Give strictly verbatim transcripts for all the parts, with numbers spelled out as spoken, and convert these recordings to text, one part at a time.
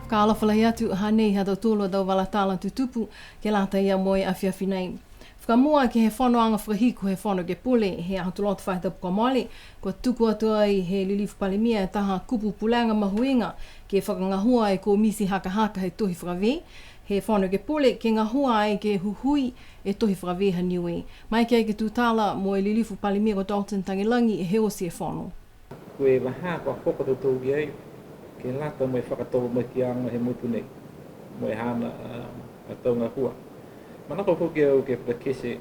Fakaalofa lahi atu, hanei ha tautolu a tau vala tala tutupu ke lata ia mo e afiafi nei. Fakamua ke he fonoaga fakahiku he Fono Ekepule he Aho Tuloto faahi tapu kua mole, kua tuku atu ai he Lilifu Palemia e taha kupu pulega mahuiga ke fakagahua e Komiti Hakahaka he Tohi Fakavē he Fono Ekepule ke gahua ai ke huhui e Tohi Fakavē ha Niue. Maeke ai ke tutala mo e Lilifu Palemia ko Dalton Tagelagi he oti e fono. Ko e vahā kua hoko a tautolu ki ai, ke lata mo e fakatolomakiaga he motu nei, mo e haana, a, a tau gahua. Manako foki au ke fakakite,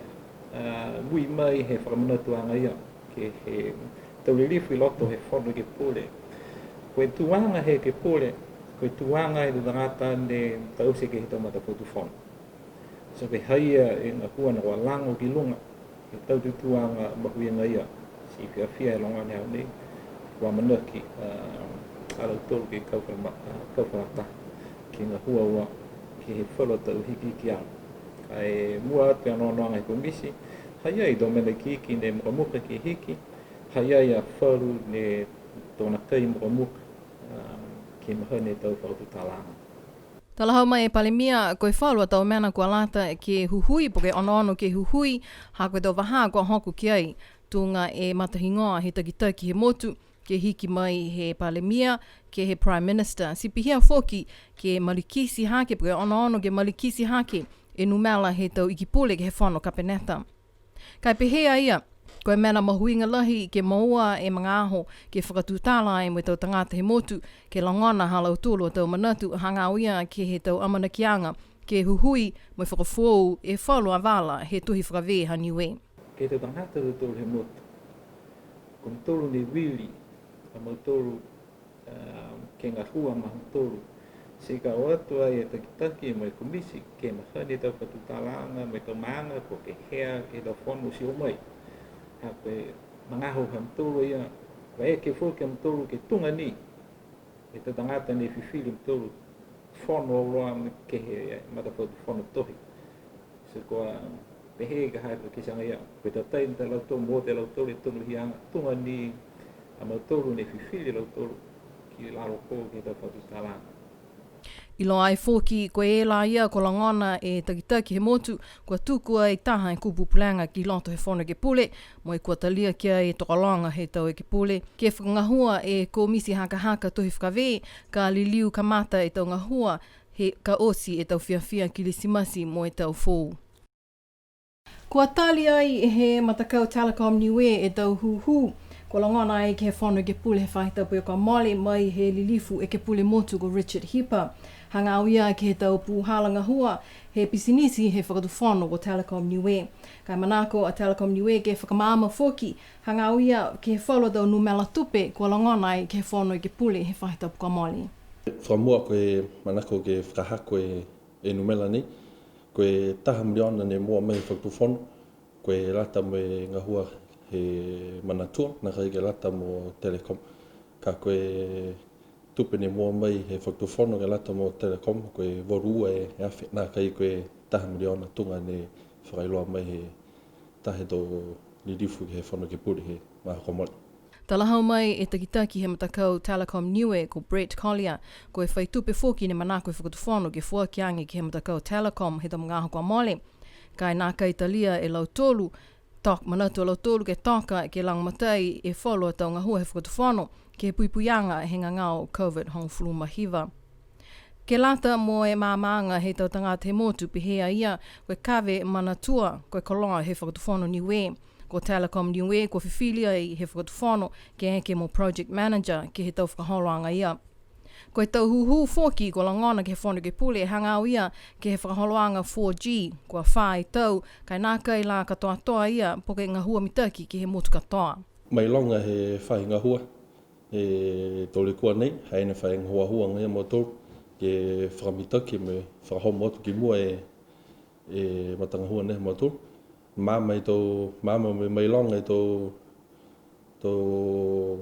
a, ui mai he fakamanatuaga ia, ke he tau lilifu i loto he Fono Ekepule. Ko e tuaga he Ekepule, ko e tuaga he tau tagata ne taute ke he tau matafakatufono. So ko e ha ia e gahua ne kua lago ki luga, he tau tutuaga mahuiga ia, ti fiafia e logona he aho nei, kua amanaki, a, a lautolu ke kau faka-, a, kau fakalataha, ke gahua ua, ke he falu a tau hikihikiaga. Ka e mua atu e onoonoaga he komiti, ha ia e tau mena ikiiki ne mukamuka ke hiki, ha ia ia falu ne to nākai mukamuka, a, ke mahani e tau fakatutalaaga. Talahau mai e Palemia, ko e falu a tau mena kua lata ke huhui po ke onoono ke huhui, ha ko e tau vahā kua hoko ki ai, tuga e matahigoa he takitaki he motu, ke hiki mai he Palemia, ke he Prime Minister, ti pihia foki ke malikiti hake, po ke onoono ke malikiti hake e numela he tau iki pule ke he fono kapeneta. Ka e pehē a ia, ko e mena mahuiga lahi ke moua e magaaho ke fakatutala ai mo e tau tagata he motu, ke logona ha lautolu a tau manatu hagaao ia ke he tau amanakiaga ke huhui mo e fakafoou e falu a vala he Tohi Fakavē ha Niue. Ke he tau tagata ha tautolu he motu, ko mautolu ne vili a mautolu, a, ke gahua ma mautolu. Ti ka o atu ai e takitaki mo e komiti ke mahani e tau fakatutalaaga mo e tau maaga ko e hea ke he tau fono ti o mai. Ha ko e magaaho ha mautolu ia, kua eke foki a mautolu ke tuga ni e tau tagata ne fifili a mautolu fono auloa ke he matafakatufono tohi. Ti kua pehē ka ha ko e kitia agaia, ko e tatai ni a lautolu mo e lautolu e tonuhiaga, tuga ni a mautolu ne fifili a lautolu ki lalo ko e ke he tau fakatutalaaga. Iloa ai foki, ko e lā ia kua logona e takitaki he motu, kua tuku ai taha e kupu pulega ki loto he Fono Ekepule, mo e kua talia ki ai e tokologa he tau ekepule, ke fakagahua e Komiti Hakahaka Tohi Fakavē, ka liliu kamata e tau gahua, he ka oti e tau fiafia Kilisimasi mo e tau foou. Kua tali ai he matakau Telecom Niue e tau hūhū kua logona ai ke he Fono Ekepule he faahi tapu kua mole mai he lilifu ekepule motu ko Richard Hipa. Hagaao ia ke he tau pūhala gahua he pisinisi he fakatufono ko Telecom Niue. Ka e manako a Telecom Niue ke fakamaama foki, hagaao ia ke he falu a tau numela tupe kua logona ai ke he Fono Ekepule he faahi tapu kua mole. Fakamua ko e manako ke fakahako e e numela nei, ko e taha miliona ne moua mai he fakatufono, ko e lata mo e gahua he Manatua, nākai ke lata mo Telecom. Ka ko e tupe ne moua mai he fakatufono ke lata mo Telecom, ko e valu ua e afe, nākai ko e taha miliona tuga ne fakailoa mai he taha he tau lilifu ke he Fono Ekepule he magaaho kua mole. Talahau mai e takitaki he matakau Telecom Niue ko Brett Collier, ko e fai tupe foki ne manako e fakatufono ke foaki age ke he matakau Telecom he tau magaaho kua mole. Ka e nākai talia e lautolu, to-, manatu a lautolu ke toka ke lagomatai e falu a tau gahua he fakatufono, ke he puipuiaga he gagao COVID hogofulu ma hiva. Ke lata mo e maamaaga he tau tagata he motu pehē a ia, ko e kave Manatua, ko e koloa he fakatufono Niue. Ko Telecom Niue, kua fifili ai he fakatufono, ke eke mo project manager, ke he tau fakaholoaga ia. Ko e tau hūhū foki, kua logona ke he Fono Ekepule, hagaao ia, ke he fakaholoaga four G, kua fā e tau, ka e nākai la katoatoa ia, po ke gahua mitaki ke he motu katoa. Mailoga he faahi gahua, e tau lekua nei, ha ne fai gahuahua agaia a mautolu, ke fakamitaki mo e fakahomo atu ki mua e, e matagahua nei ha mautolu. Maama e tau, maama mo e mailoga e tau, tau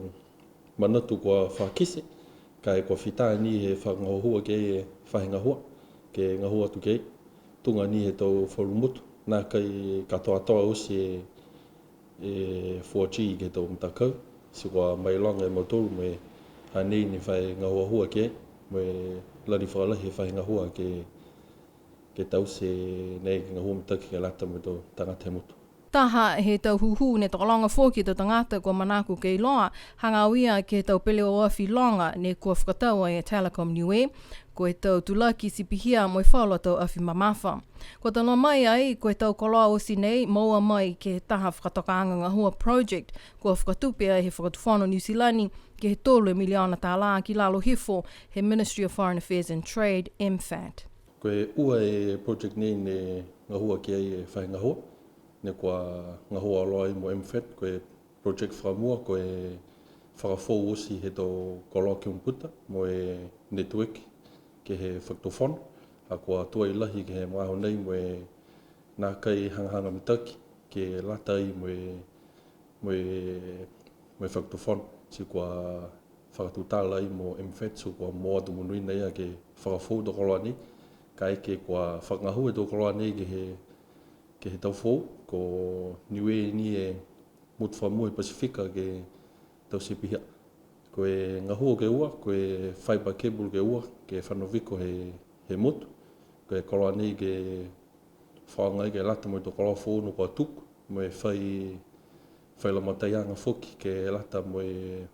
manatu kua fakakite, ka e kua fita ni he fakagahuahua ke he faahi gahua, ke gahua atu ke, tuga ni he tau falu motu, nākai katoatoa oti e e four G ke he tau matakau, ti kua mailoga e mautolu mo e hanei ne fai gahuahua ke, Ko e lali fakalahi he faahi gahua ke, ke taute nei ke gahua mitaki ke lata mo e tau tagata he motu. Taha he tau hūhū ne tokologa foki e tau tagata kua manako ke iloa, hagaao ia ke he tau peleoafi loga ne kua fakatau ai e Telecom Niue, ko e tau tulaki ti pihia mo e falu a tau afi mamafa. Kua talahau mai ai, ko e tau koloa oti nei, moua mai ke he taha fakatokaaga gahua project, kua fakatupe ai he Fakatufono Niu Silani, ke he tolu e miliona tālā ki lalo hifo he Ministry of Foreign Affairs and Trade, MFAT. Ko e ua e project nei ne gahua ki ai e faahi gahua, ne kua gahua auloa ai mo MFAT, ko e project fakamua, ko e fakafoou oti he tau koloa kiomoputa, mo e network ke he fakatufono, ha kua tuai lahi ke he magaaho nei mo e nākai hagahaga mitaki, ke lata ai mo e, mo e, mo e fakatufono, ti kua fakatutala ai mo MFAT, ti kua moua atu monuina ia ke fakafoou e tau koloa nei, kaeke kua fakagahua e tau koloa nei ke he, ke he tau foou, ko Niue ni e motu fakamua he Pasifika ke taute pihia. Ko e gahua ke ua, ko e fibre cable ke ua, ke fano viko he, he motu. Ko e koloa nei ke fakaaoga ai ke lata mo e tau koloa foou ne kua tuku, mo e fai, fai lagomataiaga foki ke lata mo e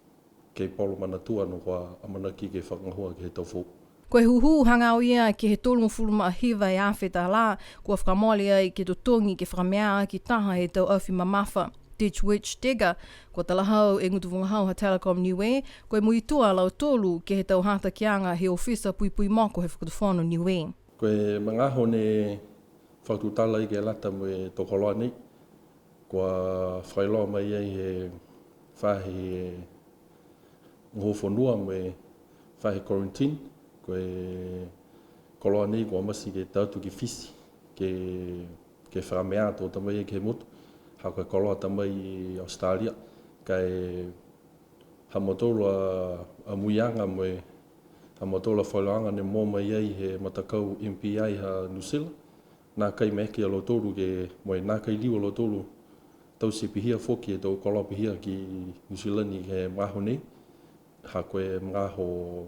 cable Manatua ne kua amanaki ke fakagahua ke he tau foou. Ko e hūhū hagaao ia ke he tolugofulu ma hiva e afe tālā, kua fakamole ai ke totogi ke fakamea aki taha he tau afi mamafa, Ditch Witch Digger, kua talahau e gutu vagahau ha Telecom Niue, ko e muitua a lautolu ke he tau hatakiaga he ofisa puipui moko he Fakatufono Niue. Ko e magaaho ne fakatutala ai ke lata mo e tau koloa nei, kua fakailoa mai ai he faahi gahua fonua mo e faahi quarantine, ko e koloa nei kua mate ke ta atu ki Fisi, ke, ke fakamea atu ta mai ke he motu, ha ko e koloa ta mai Australia, ka e ha mautolu a, a muiaga mo e, ha mautolu a fakailoaaga ne moua mai ai he matakau M P I ha New Zealand, nākai maeke a lautolu ke, mo e nākai liu a lautolu taute pihia foki e tau koloa pihia ki New Zealand he magaaho nei, ha ko e magaaho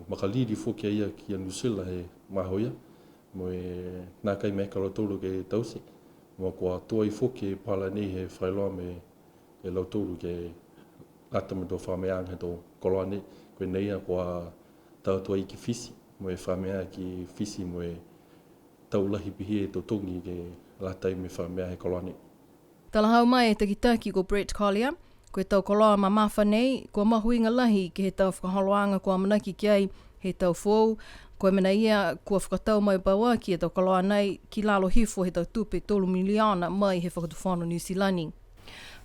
makalili foki a ia ki a New Zealand he magaaho ia, mo e nākai maeke a lautolu ke taute, mo e kua tuai foki e pala nei he fakailoa mo e lautolu ke lata mo e tau fakameaaga he tau koloa nei, ko e nei a kua ta atu ai ki Fisi, mo e fakamea ki Fisi, mo e tau lahi pihia e totogi ke lata ai mo e fakamea he koloa nei. Talahau mai e takitaki ko Brett Collier, ko e tau koloa mamafa nei, kua mahuiga lahi ke he tau fakaholoaga kua amanaki ki ai he tau foou, ko e mena ia kua fakatau mai pauaki e tau koloa nei ki lalo hifo he tau tupe tolu miliona mai he Fakatufono Niu Silani.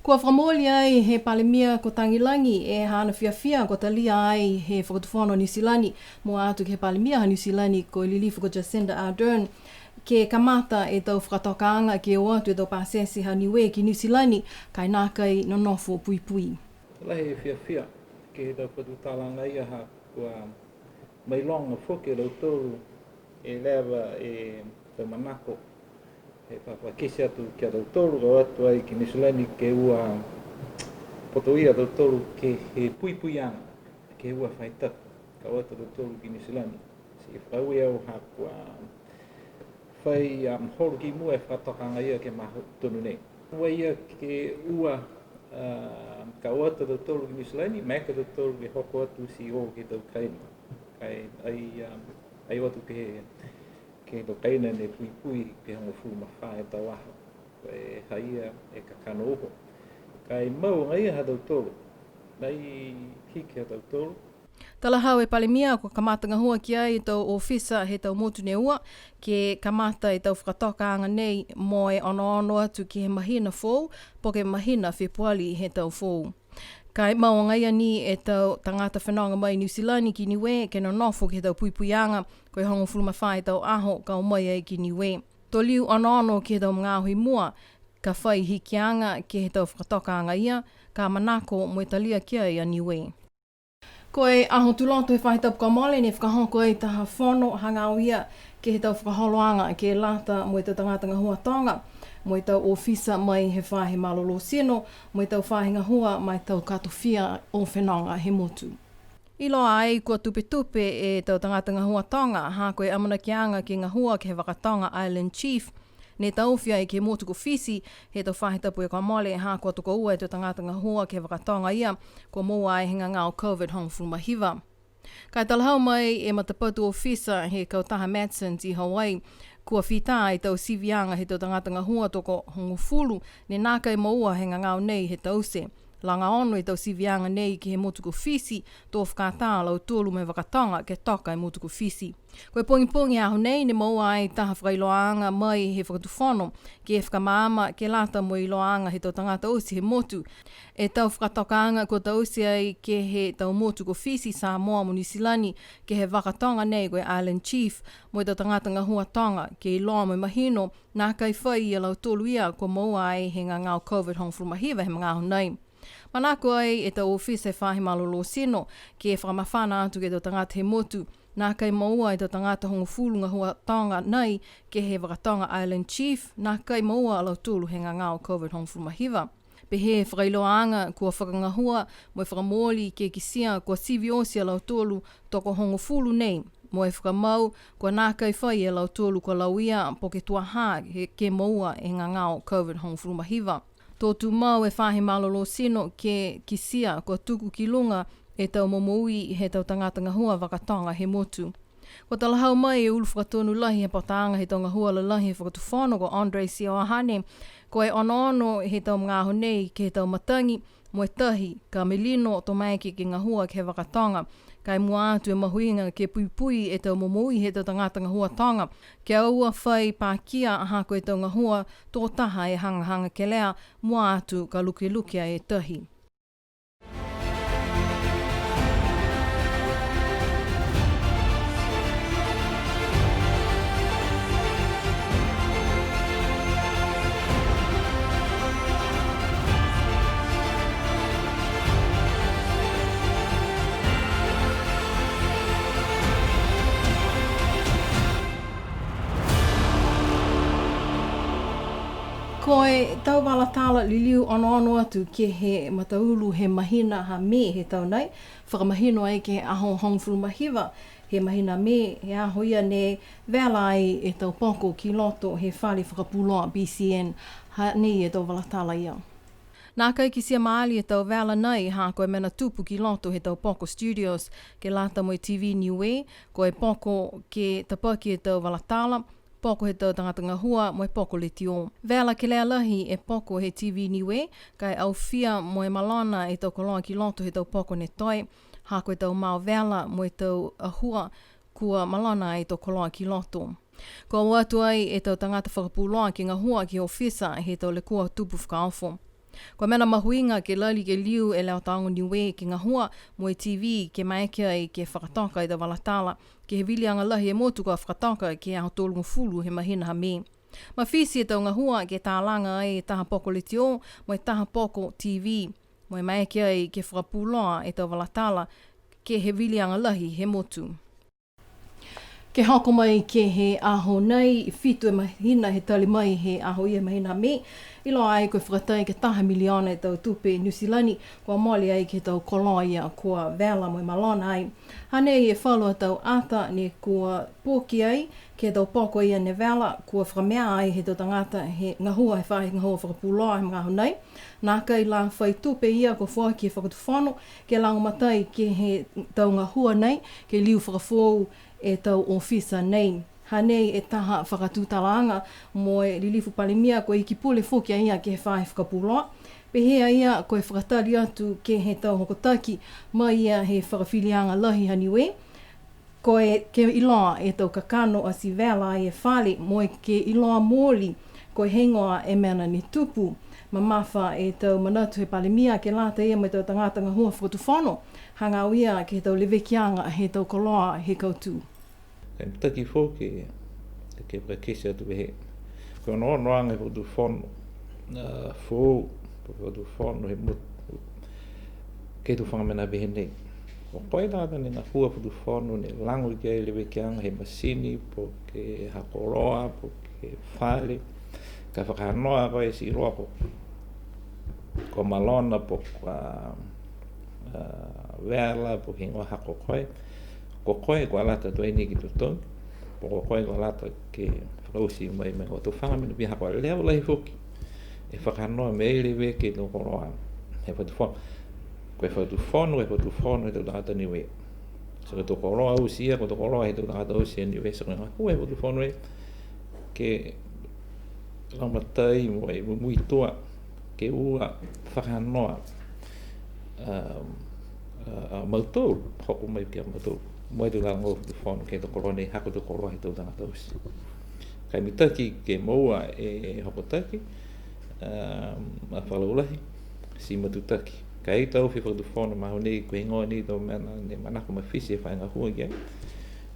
Kua fakamooli ai he Palemia ko Tagelagi e haana fiafia kua talia ai he Fakatufono Niu Silani, mua atu ke he Palemia ha Niu Silani ko e Lilifu ko Jacinda Ardern, ke kamata e tau fakatokaaga ke o atu e tau pasese ha Niue ki Niu Silani, ka e nākai nonofo puipui. Lahi e fiafia ke he tau fakatutalaaga ia ha kua mailoga foki e lautolu e leva e tau manako he fakakite atu ki a tautolu, ka o atu ai ki Niu Silani ke ua putoia a tautolu ke he puipuiaga, ke ua fai tapu, ka o atu a tautolu ki Niu Silani. Ti fakaaue au ha kua fai, um, holo ki mua e fakatokaaga ia ke he magaaho tonu nei. Ua ia ke ua, um, ka o atu a tautolu ki Niu Silani, maeke a tautolu ke hoko atu ti o ke he tau kaina. Ka e ai, um, ai o atu ke he, ke he tau kaina ne puipui ke hogofulu ma fā e tau aho. Ko e ha ia e kakano uho. Ka e mau agaia ha tautolu. Nai hiki ha tautolu. Talahau e Palemia, kua kamata gahua ki ai e tau ofisa he tau motu ne ua, ke kamata e tau fakatokaaga nei mo e onoono atu ke he mahina foou, po ke mahina Fepuali he tau foou. Ka e mau agaia ni e tau tagata fenoga mai Niu Silani ki Niue, ke nonofo ke he tau puipuiaga, ko e hogofulu ma fā e tau aho, ka o mai ai ki Niue. To liu onoono ke he tau magaaho i mua, ka fai hikiaga ke he tau fakatokaaga ia, ka manako mo e talia ki ai a Niue. Ko e aho Tuloto he faahi tapu kua mole ne fakahoko ai taha fono hagaao ia ke he tau fakaholoaga ke lata mo e tau tagata gahua toga, mo e tau ofisa mai he faahi malolō tino, mo e tau faahi gahua ma e tau katofia o fenoga he motu. Iloa ai kua tupetupe e tau tagata gahua toga, ha ko e amanakiaga ke gahua ke he vaka toga Island Chief, ne taofi ai ke he motu ko Fisi, he tau faahi tapu kua mole, ha kua tokoua e tau tagata gahua ke he vaka toga ia, kua moua ai he gagao COVID hogofulu ma hiva. Ka e talahau mai e matapatu ofisa he kautaha Matsons i Hawaii, kua fita e tau siviaga he tau tagata gahua tokohogofulu, ne nākai moua he gagao nei he taute. Laga ono e tau siviaga nei ke he motu ko Fisi, to fakatā a lautolu mo e vaka toga ke toka e motu ko Fisi. Ko e pogipogi he aho nei ne moua ai taha fakailoaaga mai he fakatufono, ke fakamaama, ke lata mo e iloaaga he tau tagata oti he motu. E tau fakatokaaga kua taute ai ke he tau motu ko Fisi, Samoa mo Niu Silani, ke he vaka toga nei ko e Island Chief, mo e tau tagata gahua toga, ke iloa mo e mahino, nākai fai ia lautolu ia kua moua ai he gagao COVID hogofulu ma hiva he magaaho nei. Manako ai e tau ofisa he faahi malolō tino, ke fakamafana atu ke he tau tagata he motu, nākai moua e tau tagata hogofulu gahua toga nei, ke he vaka toga Island Chief, nākai moua a lautolu he gagao COVID hogofulu ma hiva. Pehē e fakailoaaga kua fakagahua mo e fakamooli ke kitia kua sivi oti a lautolu tokohogofulu nei, mo e fakamau kua nākai fai e lautolu kua lauia po ke tuaha he ke moua e gagao COVID hogofulu ma hiva. To tumau e faahi malolō tino ke kitia kua tuku ki luga e tau momoui he tau tagata gahua vaka toga he motu. Kua talahau mai e ulu fakatonu lahi he pataaga he tau gahua lalahi he fakatufono ko Andre Siohane, ko e onoono he tau magaaho nei ke he tau matagi mo e tahi, ka melino to maeke ke gahua ke he vaka toga. Ka e mua atu e mahuiga ke puipui e tau momoui he tau tagata gahua toga, ke aua fai pakia ha ko e tau gahua to taha e hagahaga kelea, mua atu ka lukeluke e tahi. Ko e tau vala tala liliu onoono atu ke he mataulu he mahina ha Me he tau nei, fakamahino ai ke he aho hogofulu ma hiva he mahina Me, he aho ia ne vela ai e tau poko ki loto he fale fakapuloa B C N. Ha nei e tau vala tala ia. Nākai kitia maali e tau vela nei, ha ko e mena tupu ki loto he tau poko studios, ke lata mo e T V Niue, ko e poko ke tapaki e tau vala tala, poko he tau tagata gahua, mo e poko letiō. Vela kelea lahi e poko he T V Niue, ka e aofia mo e malona e tau koloa ki loto he tau poko ne toe, ha ko e tau mao vela mo e tau ahua, kua malona ai e tau koloa ki loto. Kua o atu ai e tau tagata fakapuloa ke gahua ke he ofisa he tau lekua tupu fakaofo. Ko e mena mahuiga ke lali ke liu e Leo Taoga Niue ke gahua mo e T V ke maeke ai ke fakatoka e tau vala tala, ke he viliaga lahi e motu kua fakatoka ke he aho tolugofulu he mahina ha Me. Mafiti e tau gahua ke talaga ai e taha poko letiō mo e taha poko T V, mo e maeke ai ke fakapuloa e tau vala tala ke he viliaga lahi he motu. Ke hoko mai ke he aho nei, fitu e mahina he tali mai he aho ia mahina Me, iloa ai ko e fakatai ke taha miliona e tau tupe Niu Silani, kua mole ai ke he tau koloa ia kua vela mo e malona ai. Hanei e falu a tau ata ne kua poki ai, ke he tau poko ia ne vela, kua fakamea ai he tau tagata he gahua, he faahi gahua fakapuloa he magaaho nei. Nākai la fai tupe ia kua foaki he fakatufono, ke lagomatai ke he tau gahua nei, ke liu fakafoou e tau ofisa nei. Hanei e taha fakatutalaaga mo e lilifu palemia, ko e iki pule foki a ia ke he faahi fakapuloa. Pehē a ia ko e fakatali atu ke he tau hokotaki mai ia he fakafiliaga lahi ha Niue, ko e ke iloa e tau kakano ati vela ai e fale, mo e ke iloa mooli ko e heigoa e mena ne tupu. Mamafa e tau manatu he palemia ke lata ia mo e tau tagata gahua fakatufono, hagaao ia ke he tau levekiaga he tau koloa he kautū. Ke mitaki foki, ke fakakite atu pehē. Ko e onoonoaga he fakatufono, a, foou, fakatufono he motu, ke he tau faga mena pehē nei. Ko koe tagata ne gahua fakatufono, ne lago ki ai levekiaga he masini, po ke ha koloa, po ke fale, ka fakahanoa koe ti iloa ko, ko malona, po ko, a, a, Vela, po ke higoa ha ko koe. Ko koe kua lata tuai ni ke totogi. Po ko koe kua lata ke fakaoti mai, mai ko tufaga mena pihia ha kua leva lahi foki e fakanoa mena leva ke he tau koloa he fakatufono. Ko e fakatufono, ko e fakatufono he tau tagata Niue. So ko e tau koloa oti ia, ko e tau koloa he tau tagata oti a Niue, so ko e gahua he fakatufono e ke lagomatai mo e muitua ke ua fakanoa, um, a, a mautolu, hoko mai ki a mautolu. Mo e tau talagofulu fono ke he tau koloa nei, ha ko e tau koloa he tau tagata oti. Ka e mitaki ke moua e hokotaki, um, a fakalaulahi, ti matutaki. Ka e tau fai fakatufono, mahani ko e heigoa ni tau mena ne manako mafiti e fai gahua ki ai.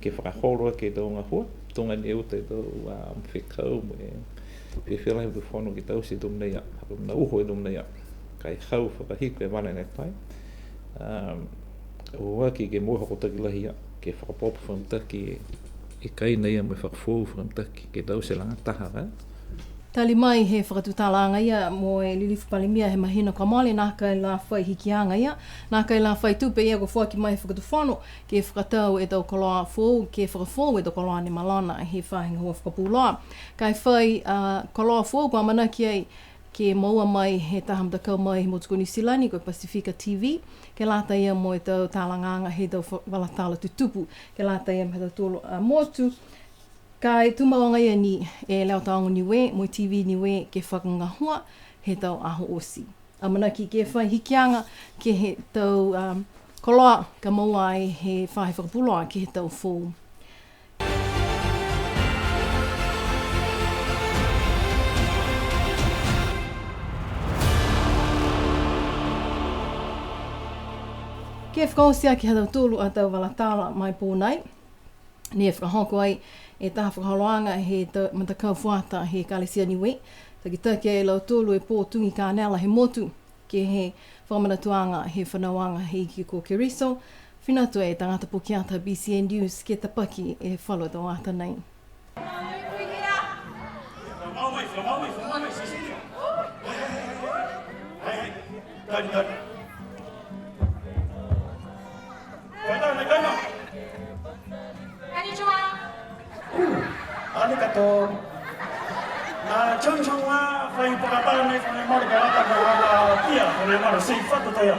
Ke fakaholo ake e tau gahua, tuga ni e uta e tau, um, fekau, mo e fiafia lahi e fakatufono ke taute e tau mena ia, ha ko e mena uho e tau mena ia. Ka e hau fakahiku e vala ne tai. Um, o aki ke moua hokotaki lahi ia, ke fakaopoopo fakamitaki e kaina ia mo e fakafoou fakamitaki, ke taute lagataha, e? Tali mai he fakatutalaaga ia mo e Lilifu Palemia he mahina kua mole, nākai la fai hikiaga ia, nākai la fai tupe ia kua foaki mai he fakatufono, ke fakatau e tau koloa foou, ke fakafoou e tau koloa ne malona he faahi gahua fakapuloa. Ka e fai, a, koloa foou kua amanaki ai ke moua mai he taha matakau mai he motu ko Niu Silani, ko e Pasifika T V, ke lata ia mo e tau talagaaga he tau fa-, vala tala tutupu, ke lata ia mo e ha tautolu a motu. Ka e tumau agaia ni e Leo Taogo Niue, mo e T V Niue, ke fakagahua he tau aho oti. Amanaki ke fai hikiaga ke he tau, um, koloa ka moua ai he faahi fakapuloa ke he tau foou. Ke fakaoti aki ha tautolu a tau vala tala ma e pō nai. Ne fakahoko ai e taha fakaholoaga he ta-, matakau fuata he Ekalesia Niue. Takitaki e lautolu e pō tugi kanela he motu, ke he fakamanatuaga he fanauaga he Iki ko Keriso. Fina atu e tagata pokiata B C N News ke tapaki e falu tau ata nei. Konnichiwa. Arigato. A, chong chong wa, fai pakapā nei, fai mori ka lata ka wa, tia, fai mori, sei fatu taya.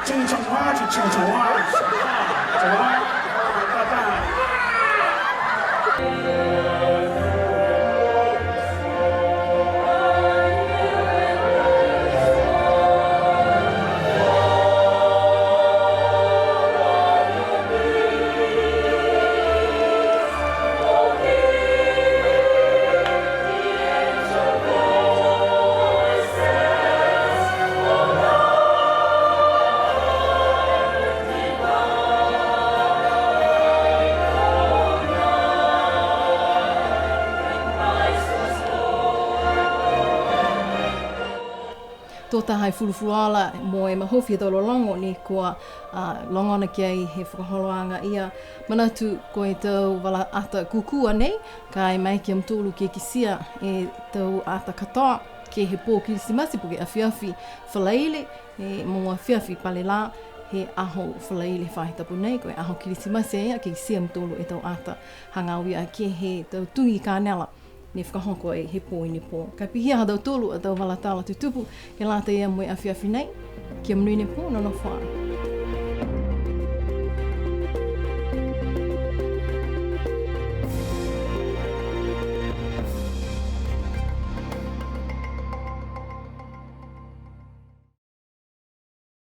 Chong chong wa, chong chong wa. Chong wa, pakapā. Tō taha e fulufuluola mo e mahofi he tau lologo ne kua, a, logona ki ai he fakaholoaga ia. Manatu ko e tau vala ata kūkū a nei, ka e maeke a mutolu ke kitia e tau ata katoa, ke he pō Kilisimasi po ke afiafi Falaile, he mogo afiafi Pale Lā, he aho Falaile faahi tapu nei, ko e aho Kilisimasi ia, ke kitia a mutolu e tau ata hagaao ia ke he tau tugi kanela ne fakahoko ai he pō i ne pō. Ka e pihia ha tautolu a tau vala tala tutupu, ke lata ia mo e afiafi nei, kia monuina e pō, nonofo ā.